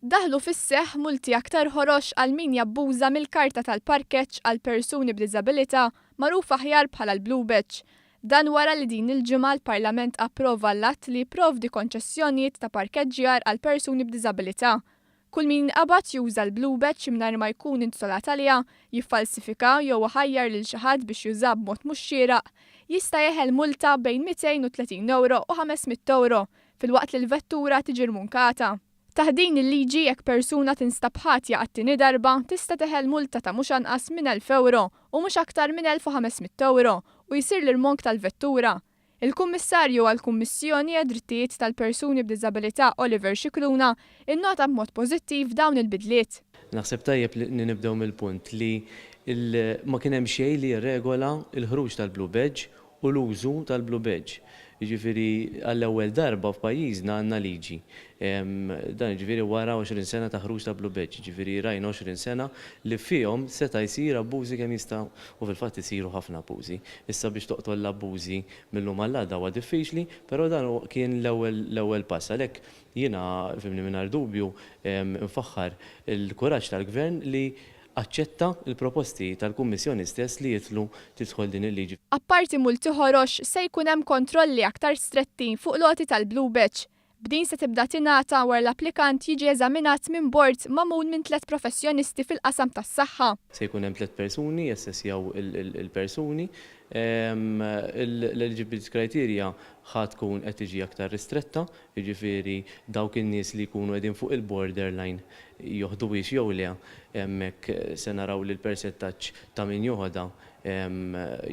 Daħlu fis-seħħ multi aktar ħorox għal min jabbuża mill-karta tal-parkeġġ għal persuni b'diżabilità magħruf aħjar bħala l-Blue Badge. Dan wara li din il-ġimgħa l-Parlament approva l-att li jipprovdi konċessjonijiet ta' parkeġġjar għal persuni b'diżabilità. Kull min jinqabad juża l-Blue Badge mingħajr ma jkun intitolat għaliha, jiffalsifika jew iħajjar lil xi ħadd biex jużaha b'mod mhux xieraq, jista' jeħel multa bejn 230 ewro u 500 ewro, filwaqt li l-vettura tiġi rmunkata. Taħt din il-liġi jekk persuna tinstab ħatja għat-tieni darba tista' teħel multa ta' mhux anqas minn 1,000 ewro u mhux aktar minn 1,500 ewro u jsir l-irmonk tal-vettura. Il-Kummissarju għall-Kummissjoni għad-Drittijiet tal-Persuni b'Diżabilità Oliver Scicluna nnota b'mod pożittiv dawn il-bidliet. Naħseb tajjeb li nibdew mill-punt li ma kien hemm xejn li jirregola l-ħruġ tal-Blue Badge u l-użu tal-Blue Badge. Jiġifieri għall-ewwel darba f'pajjiżna għandna liġi. Dan jiġifieri wara 20 sena ta' ħruġ ta' Blue Badge. Jiġifieri rajna 20 sena li fihom seta' jsir abbużi kemm jista' u fil-fatt isiru ħafna abbużi. Issa biex toqtol l-abbużi mil-lum għall-għada huwa diffiċli, però dan kien l-ewwel l-ewwel pass. Għalhekk jiena, fhimni mingħajr dubju, nfaħħar il-kuraġġ tal-Gvern li aċċetta l-proposti tal-Kummissjoni stess li jidħlu tidħol din il-liġi. Apparti multi ħorox, se jkun hemm kontrolli aktar stretti fuq l-għoti tal-Blue Badge, b'din se tibda tingħata wara l-applikant jiġi eżaminat minn bord magħmul minn tlett professjonisti fil-qasam tas-saħħa. Se jkun hemm tlett persuni jassessjaw il-persuni. L-eligibility criteria ħa tkun qed tiġi aktar ristretta, jiġifieri dawk in-nies li jkunu qegħdin fuq il-borderline joħduhiex jew le, hemmhekk se naraw li l-persentaġġ ta' min joħodha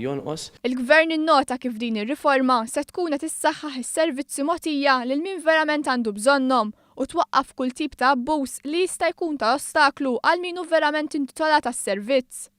jonqos. Il-Gvern innota kif din ir-riforma se tkun qed issaħħaħ is-servizzi mogħtija lil min verament għandu bżonnhom u twaqqaf kull tip ta' abbuż li jista' jkun ta' ostaklu għal min hu verament intitolat għas-servizz.